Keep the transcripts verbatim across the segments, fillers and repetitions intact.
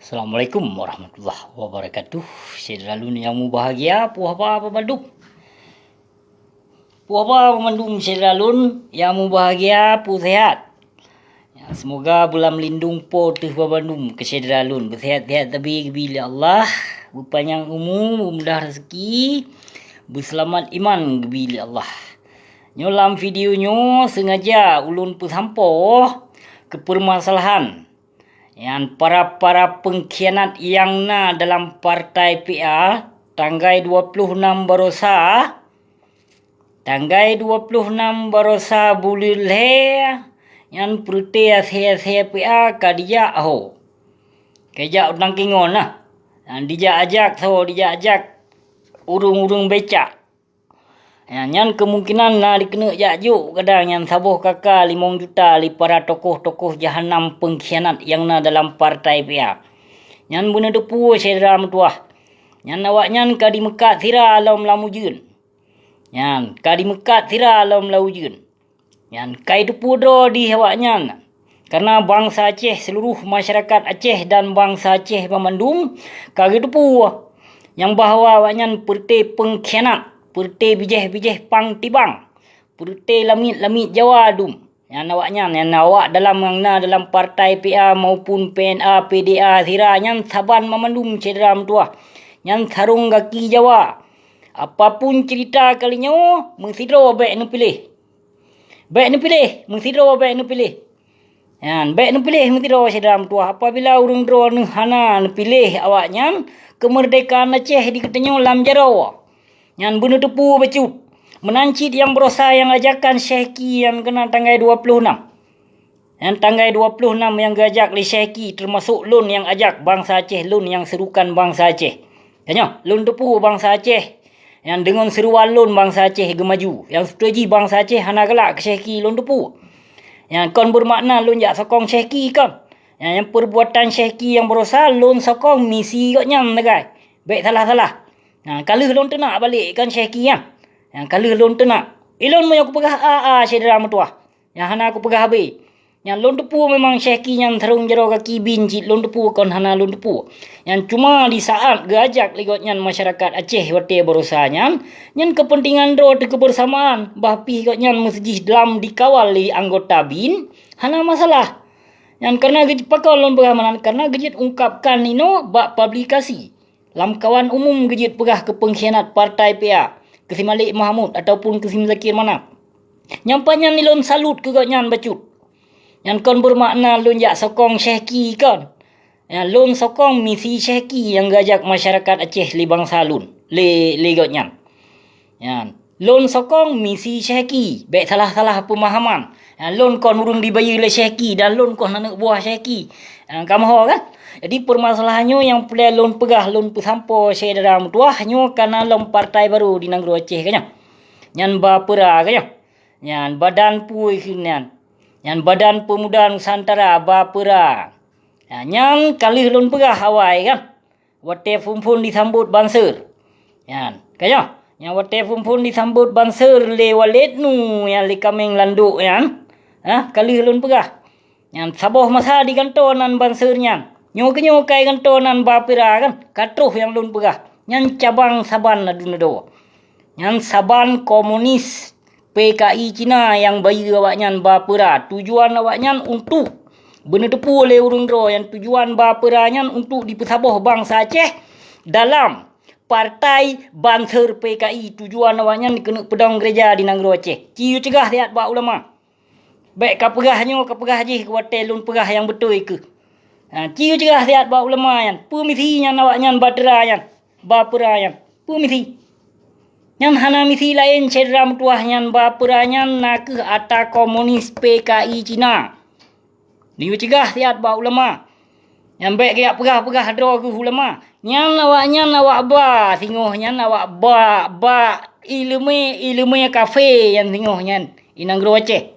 Assalamualaikum warahmatullahi wabarakatuh. Syedara lôn nyang mubahgia, peue haba bandum? Peue haba bandum syedara lôn nyang mubahgia, peue seuhat? Ya, seumoga beulam lindong Po teuh bandum keu syedara lôn, beusehat-sehat tabi geubi lé Allah, beupanyang umu, beumudah raseuki, beuseulamat iman geubi lé Allah. Nyoe lam video nyoe seungaja ulôn peusampoe keu peurmasalahan nyan para-para peungkhianat nyang na dalam partai P A, tanggai dua ploh nam barosa, tanggai dua ploh nam barosa buleuen lhée nyan peureute asée-asée P A ka dijak ho. Ka jijak u Tangkingon na. Nyan dijak ajak soe, dijak ajak ureuëng-ureuëng becak. Ya, nyan keumungkinan na dikeuneuk jak jok kadang nyan saboh K K limong juta lé para tokoh-tokoh jahanam peungkhianat nyang na dalam partai P A. Nyan beuneuteupeu syedara meutuwah. Nyan awaknyan ka dimeukat sira lom lam ujeuen. Nyan ka dimeukat sira lom lam ujeuen. Nyan ka jiteupeu droe di awaknyan. Kareuna bansa Aceh, seuluruh masyarakat Aceh dan bansa Aceh banmandum ka geuteupeue nyang bahwa awaknyan peureute peungkhianat, peureute bijéh-bijéh pang tibang, peureute lamiet-lamiet Jawa dum. Nyan awaknyan, nyan awak dalam nyang na dalam partai P A maupun P N A, P D A sira nyan saban banmandum syedara meutuwah. Nyan sarong gaki Jawa. Apapun cerita kali nyoe, meusidroe bék neupiléh. Bék neupiléh, meusidroe bék neupiléh. Nyan, bék neupiléh meusidroe syedara meutuwah. Apabila ureuëng droeneuh hana neupiléh awaknyan, keumeurdekaan Aceh dikeutanyoe lam jaroe. Nyan beuneuteupeu bacut. Meunan cit nyang barosa nyang ajakan Syehki nyang keunan tanggai dua ploh nam. Nyan tanggai dua ploh nam nyang geuajak lé Syehki, teumasok lôn nyang ajak bansa Aceh, lôn nyang seurukan bansa Aceh. Tanyoe, lôn teupeu bansa Aceh nyan deungon seuruan lôn bansa Aceh geumaju. Nyang seutôt jih bansa Aceh hana galak keu Syehki, lôn teupeu. Nyan kon beumakna lôn jak sokong Syehki kon. Nyan, nyang peurbuatan Syehki nyang barosa lôn sokong misi gobnyan sagai. Bék salah-salah. Nyan ka lheueh lôn teunak balek kon Syehki nyan. Nyan ka lheueh lôn teunak. Ilôn meunyoe kupeugah a-a syedara meutuwah. Nyang hana kupeugah habéh. Nyan lôn teupeu memang Syehki nyan sarong jaroe gaki bin cit lôn teupeu kon hana lôn teupeu. Nyan cuma di saat geuajak lé gobnyan masyarakat Aceh watée barosa nyan, nyan keupeuntengan droe teuh keubeusamaan, bah pih gobnyan meuseujih lam dikawal lé anggota bin, hana masalah. Nyan kareuna geujeuet pakon lôn peugah meunan, kareuna geujeuet ungkapkan inoe bak publikasi. Lamkawan umum geujeuet peugah keu peungkhianat partai P A, keu si Malik Mahmud ataupun keu si Muzakir Manaf. Nyang pajan ilôn salut keu gobnyan bacut. Nyan kon beumakna lôn jak sokong Syehki kon. Nyan lôn sokong misi Syehki nyang geuajak masyarakat Aceh lé bansa lôn, lé, lé gobnyan. Nyan, lôn sokong misi Syehki, bék salah-salah peumahaman. Nyan, lôn kon ureuëng dibayeue lé Syehki dan lôn kon aneuk buah Syehki. Nyan, kamoe ho kan? Jadi, peumasalahan nyoe nyang peureulée lôn peugah, lôn peusampoe syedara meutuwah nyoe kana lom partai barô di nanggroe Aceh ka nyoe. Nyan Bapera ka nyoe. Nyan badan peue kheun nyan. Nyan Badan Peumuda Nusantara, Bapera. Nyan, nyan ka lheueh lôn peugah awai kan. Watée phon-phon disambot banser. Nyan, ka nyoe, nyang watée phon-phon disambot banser lé Waled Nu nyang lé Kaméng Landok nyan, ha, ka lheueh lôn peugah. Nyan saboh masa di gantoe nan banser nyan. Nyoe keunyoe kai gantoe nan Bapera kan, ka troh nyang lôn peugah. Nyan cabang saban adu neudoe. Nyan saban komunis P K I Cina nyang bayeue awaknyan Bapera. Tujuan awaknyan untuk beuneuteupeu lé ureuëng droe nyan tujuan Bapera nyan untuk dipeusaboh bansa Aceh dalam partai banser P K I. Tujuan awaknyan keuneuk peudong geureja di nanggroe Aceh. Ci yue cegah siat bak ulama. Bék ka peugah nyoe, ka peugah jih, watée lôn peugah nyang beutôi kheueh. Ha, ci yue cegah siat bak ulama nyan. Peue misi nyan awaknyan Bapera nyan. Bapera nyan. Peue misi? Nyan hana misi laén syedara meutuwah nyan Bapera nyan na kheueh ata komunis P K I Cina. Di yue cegah siat bak ulama. Nyan bék geujak peugah-peugah droe geuh ulama. Nyan awaknyan awak ba singoh nyan awak ba, ba ileumé, ileumé kafé nyan singoh nyan i nanggroe Aceh.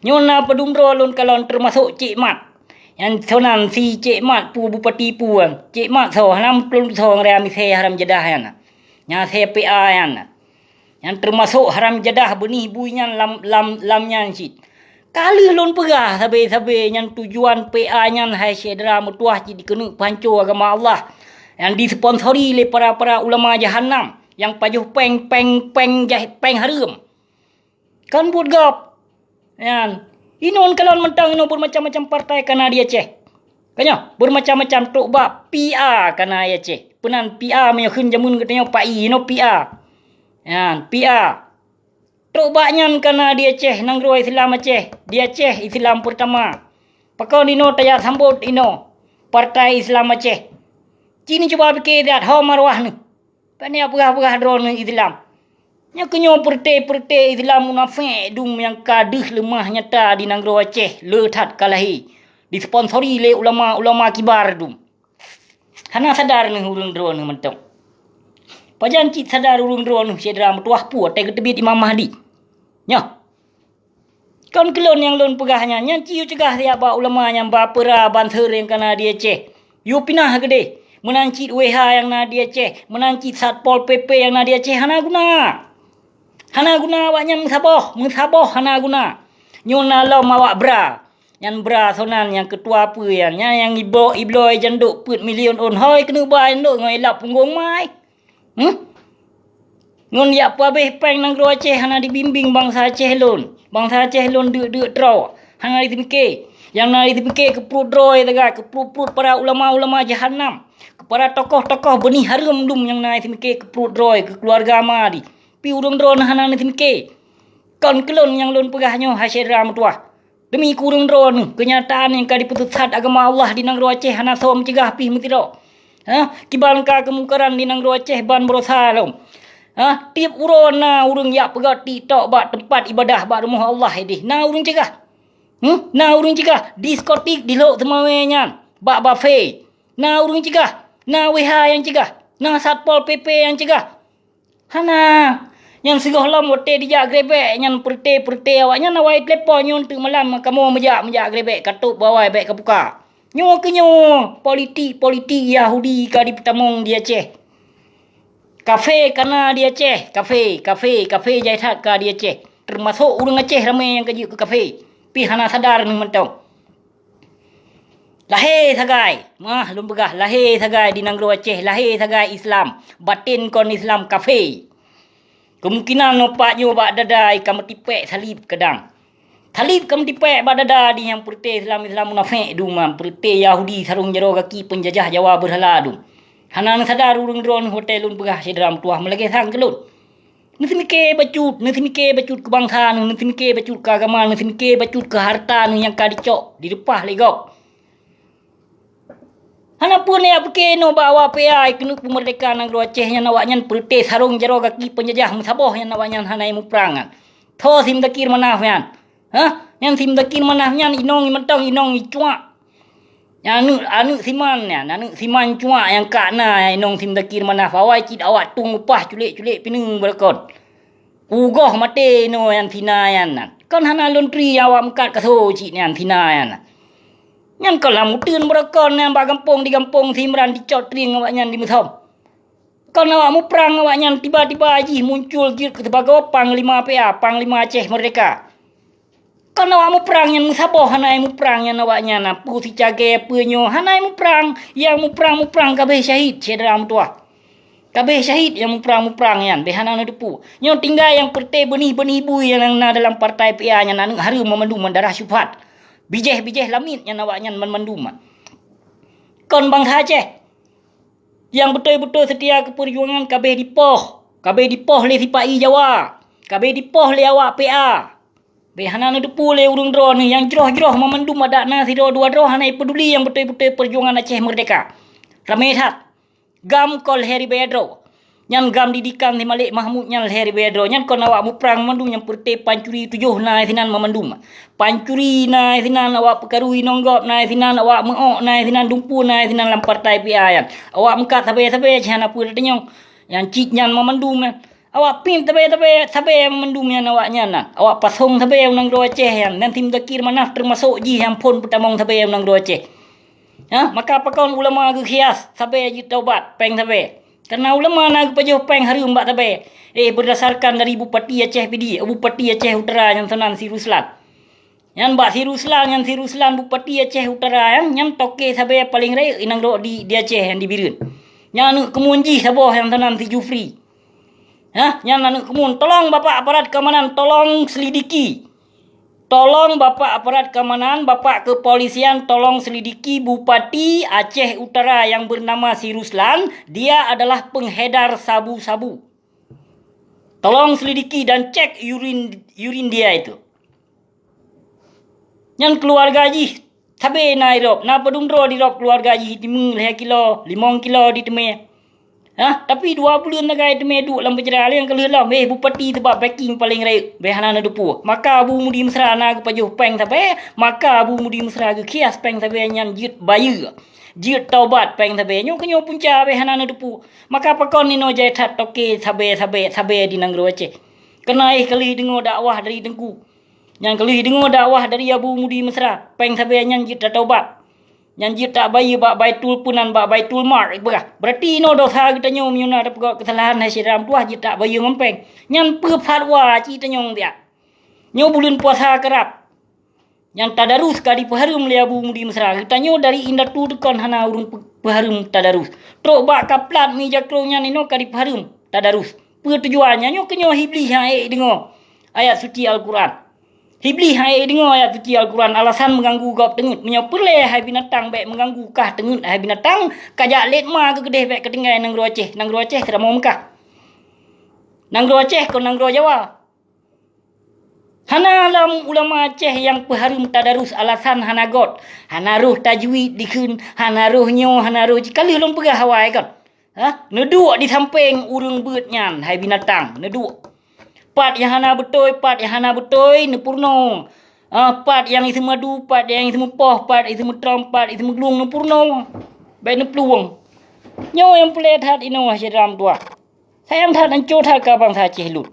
Nyoe na padum droe lôn kalon teumasok Cék Mat. Nyan sonan si Cék Mat peue bupati peue. Cék Mat soe, hana meupeuleusoe ngon raya misée haram jadah nyan. Nyan C P A nyan. Nyan teumasok haram jadah beunih bui nyan lam, lam, lam nyan cit. Ka lheueh lôn peugah sabe-sabe nyan tujuan P A nyan hai syedara meutuwah cit dikeuneuk peuhanco agama Allah nyang disponsori lé para-para ulama jahanam nyang pajoh péng, péng, péng jai-, péng hareuem. Kon buet gob. Nyan, inon kalon mantong inoe beumacam-macam partai kana di Aceh. Ka nyoe, beumacam-macam trok bak P A kana di Aceh. Peunan P A meunyoe kheun jameun geutanyoe P A I, inoe P A. Nyan, P A. Trok bak nyan kana di Aceh, nanggroe Islam Aceh. Di Aceh Islam peurtama. Pakon inoe tajak sambot inoe Partai Islam Aceh. Ci neucuba pike that ho maruah neuh. Pane peugah-peugah droeneuh Islam. Nyoe keunyoe peureuté-peureuté Islam munafék dum nyang ka deuh leumah nyata di nanggroe Aceh le that ka lahé, disponsori lé ulama-ulama kibar dum. Hana sadar neuh ureuëng droeneuh mantong. Pajan cit sadar ureuëng droeneuh syedara meutuwah peue watée geuteubiet Imam Mahdi? Nyoe. Kon keulôn nyang lôn peugah nyan, nyan ci yue cegah siat bak ulama nyang ba peura banser nyang kana di Aceh. Yue pinah keudeh, meunan cit W H nyang na di Aceh, meunan cit Satpol P P nyang na di Aceh hana guna. Hana guna awaknyan meusaboh, meusaboh hana guna. Nyoe na lom awak bra. Nyan bra sonan nyang keutua peue nyan, nyan nyang ibloe-ibloe jandok peuet milion ôn hôi keuneuk ba jandok ngon ilap punggong mai. Hmm? Ngon jak peuabéh péng nanggroe Aceh hana dibimbéng bansa Aceh lôn. Bansa Aceh lôn deuk-deuk troe. Hana jiteumiké. Nyang na jiteumiké keu pruet droe sagai, keu pruet-pruet para ulama-ulama jahanam, keu para tokoh-tokoh beuni hareuem dum nyang na jiteumiké keu pruet droe, keu keuluwarga Mahdi. Pi ureuëng droeneuh hana neuteumiké. Kon keulôn nyang lôn peugah nyoe hai syedara meutuwah. Demi keu ureuëng droeneuh, keunyataan nyang ka dipeusisat agama Allah di nanggroe Aceh hana soe meucegah pih meusidroe. Ha, kiban ka keumungkaran di nanggroe Aceh ban baroesa lom. Ha, tieb uroe na ureuëng jak peugöt TikTok bak teumpat iébadah bak rumoh Allah ideh. Na ureuëng cegah. Hmm? Na ureuëng cegah diskotik di Lhok Seumawé nyan bak bafe. Na ureuëng cegah. Na W H nyang cegah. Na Satpol P P nyang cegah. Hana. Nyang sigohlom watée dijak grebek nyan peureuté-peureuté awaknyan awai telepon nyoe teuk malam kamoe meujak-meujak grebek ka tôb bawai bék ka buka. Nyoe keuh nyoe politik-politik Yahudi ka jipeutamong di Aceh. Kafe kana di Aceh, kafe, kafe, kafe jai that ka di Aceh. Teumasok ureuëng Aceh ramé nyang ka jeuet keu kafe. Pih hana sadar neuh mantong. Lahé sagai, mah lôn peugah lahé sagai di nanggroe Aceh, lahé sagai Islam, baten kon Islam kafe. Keumungkinan nyoe pat nyoe bak dada ka meutipék salib kadang. Salib ka meutipék bak dada di nyang peureuté Islam-Islam munafék dum, peureuté Yahudi sarong jaroe gaki peunjajah Jawa beurhala dum. Hana neusadar ureuëng droeneuh watée lôn peugah syedara meutuwah meulagée sang keu lôn. Neuseumiké bacut, neuseumiké bacut keu bansa neuh, neuseumiké bacut keu agama, neuseumiké bacut keu hareuta neuh nyang ka jicok, jireupah lé gob. Hana peue neujak pike inoe bak awak P A keuneuk peumeurdeka nanggroe Aceh nyan awaknyan peureuté sarong jaroe gaki peunjajah meusaboh nyan awaknyan hana muprang nyan. Tho si Muzakir Manaf nyan. Hah? Nyan si Muzakir Manaf nyan inong mantong inong icuak. Nyan aneuëk, aneuëk siman nyan, aneuëk siman cuak nyang ka na inong si Muzakir Manaf. Awai cit awak tueng upah culek-culek pineung beureukat. Ugoh maté inoe nyan Sina nyan. Kon hana lôn tri awak meukat kaso cit nyan Sina nyan. Nyan kon lam uteuen beureukat nyan bak gampông di gampông si Imran dicok trieng awaknyan di Meusom. Kon awak muprang awaknyan tiba-tiba jih muncul jeuet keu sibagoe panglima P A, panglima Aceh Merdeka. Kon awak muprang nyan meusaboh hana muprang nyan awaknyan, peue si Cagée peue nyoe hana muprang, nyang muprang-muprang kabeh syahid syedara meutuwah. Kabeh syahid nyang muprang-muprang nyan bék hana neuteupeue. Nyoe tinggai nyang peureuté beunih-beunih bui nyang na dalam partai P A nyan aneuëk hareuem mandum darah syubhat. Bijéh-bijéh lamiet nyan awaknyan mandum. Kon bansa Aceh. Nyang beutôi-beutôi seutia keu peujuangan kabeh dipoh, kabeh dipoh lé sipa-i Jawa, kabeh dipoh lé awak P A. Bék hana neuteupeue lé ureuëng droeneuh nyang jroh-jroh mamandum adak na sidroe dua droe hana jipeuduli nyang beutôi-beutôi peujuangan Aceh Merdeka. Ramé that. GAM kon lhée ribée droe. Nyan GAM didikan si Malik Mahmud nyan lhée ribée droe. Nyan kon awak muprang mandum nyang peureuté pancuri tujoh na sinan mamandum. Pancuri na sinan, awak peukaru inong gob na sinan, awak meuok na sinan, dumpeue na sinan lam partai P A nyan. Awak meukat sabe-sabe cit hana peue teunyong. Nyang cit nyan mamandum nyan. Awak piep sabe-sabe, sabe mamandum nyan awaknyan na. Awak pasong sabe u nanggroe Aceh nyan. Dan si Muzakir Manaf teumasok jih nyang phon peutamong sabe u nanggroe Aceh. Ha, maka pakon ulama geukhias sabe jitaubat péng sabe. Karena ulama na geupajoh péng hareuem bak sabe. Eh, berdasarkan dari Bupati Aceh Pidie, Bupati Aceh Utara nyang sanan si Ruslan. Nyan bak si Ruslan, nyan si Ruslan Bupati Aceh Utara nyan, nyan toke sabe paleng rayeuk inong rok di, di Aceh nyan di Bireuen. Nyan aneuk keumuen jih saboh nyang sanan si Jufri. Hah, nyan aneuk keumuen, tolong Bapak aparat keamanan, tolong selidiki. Tolong Bapak aparat keamanan, Bapak kepolisian, tolong selidiki Bupati Aceh Utara yang bernama si Ruslan, dia adalah pengedar sabu-sabu. Tolong selidiki dan cek urin, urin dia itu. Nyan keuluwarga jih sabe na irop, na padum droe dirop keuluwarga jih, teumé lhée kilo, limong kilo diteumé. Hah, tapi dua buleuen sagai teumé duek lam penjara, lheueh nyang ka lheueh lom, eh, bupati teubak packing paleng rayeuk, beh hana neuteupeue. Maka Abu Mudi Mesra na geupajoh péng sabe, maka Abu Mudi Mesra geukhias péng sabe nyan jeuet bayeue, jeuet taubat péng sabe. Nyoe keunyoe punca beh hana neuteupeue. Maka pakon inoe jai that toke sabe-sabe, sabe di nanggroe Aceh. Keunaéh ka lheueh deungoe dakwah dari Teungku. Nyan ka lheueh deungoe dakwah dari Abu Mudi Mesra, péng sabe nyan jeuet tataubat. Nyan jeuet tabayeue bak Baitul peunan, bak Baitul Mal, ipeugah. Beurati inoe dosa geutanyoe meunyoe na tapeugét keusalahan hai syedara meutuwah, jeuet tabayeue ngon péng. Nyan peue fatwa cit tanyong siat. Nyoe buleuen puasa karab. Nyan tadarus ka dipeuhareuem lé Abu Mudi Mesra. Geutanyoe dari indatu teukon hana ureuëng peu-, peuhareuem tadarus. Trok bak kaplat mi jakrong nyan inoe ka dipeuhareuem tadarus. Peue tujuan nyan? Nyoe keunyoe Iblih nyang ék deungoe ayat suci Al-Quran. Iblih nyang ék deungoe ayat suci Al-Quran, alasan meuganggu gob teungeut. Meunyoe peureulée hai binatang bék meuganggu kah teungeut hai binatang, kajak lét ma keu keudeh bék keu tinggai nanggroe Aceh. Nanggroe Aceh seuramoe Meukah. Nanggroe Aceh kon nanggroe Jawa. Hana lam ulama Aceh nyang peuhareuem tadarus alasan hana göt, hana roh tajwid dikheun, hana roh nyoe, hana roh jih, ka lheueh lôn peugah awai kon. Ha? Neuduek di sampéng ureuëng beuet nyan, hai binatang, neuduek. Pat nyang hana beutôi, pat nyang hana beutôi, neupeurunoe. Ha, pat nyang iseumadu, pat nyang iseumeupoh, pat iseumeutröm, pat iseumeuglung, neupeurunoe. Bék neuplueng. Nyoe nyang peureulée that inoe syedara meutuwah. Sayang that, anco that ka bansa Aceh lôn.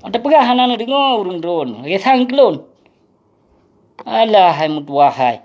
Teupeugah hana neudeungoe ureuëng droen, lagée sang keu lôn. Alah, hai meutuwah hai.